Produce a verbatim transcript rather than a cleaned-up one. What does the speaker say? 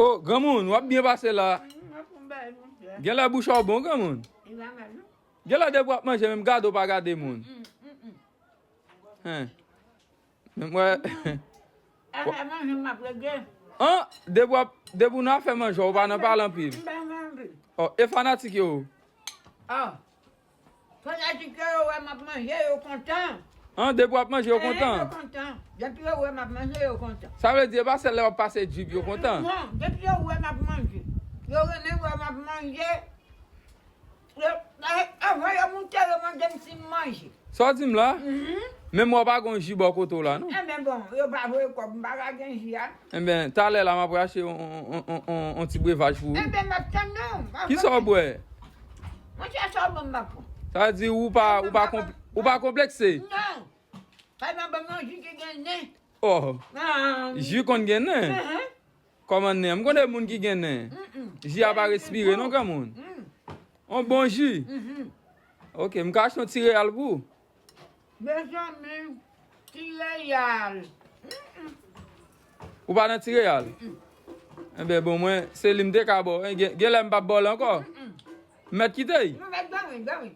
O, granmoun, w ap byen pase la. Genlè bouch ou bon, granmoun. Genlè depi w ap manje, menm gade w pa gade moun. Hen. Menm wè. Afè manje m ap regle. An, depi w ap, depi w nan afè manje, ou pa nan pale anpil. M pa nan anpil. O, e fanatik yo? O. Fanatik yo, yo wè m ap manje, yo kontan. An, depi w ap manje, yo kontan? Yo kontan. Depi yo wè m ap manje, yo kontan. Sa vle di, e pa sèl lè w ap pase djib, yo kontan? Non, depi yo wè m ap manje. Yo renmen wè m ap manje. Yo, avan yo moute, yo mande m si m manje. Sa w di m la? Menm wè w pa gon ji bò kote w la, non? Enben bon, yo pa voye kòb, m pa ka gen ji a. Enben, talè la, m ap rache on, on, on, on, on ti brevaj pou ou. Enben, m ap tann ou. Kisa w bwè? Monchè, sa w ban m, m ap pran. Sa vle di ou pa, ou pa, ou pa konplekse? Non. Sa ban m yon ji ki gen nen. O. Ji konn gen nen? Kòman nen? M konnen moun ki gen nen. Ji a pa respire, non, granmoun. On bon ji. Ok, m ka achte yon ti reyal pou ou? Mezanmi, ti reyal. Ou pa nan ti reyal? Enben, bon, mwen, se li m te ka ba w. Gen, gen lè m p ap ba w l ankò. M mèt kite l? Non, mèt ba mwen, ba mwen.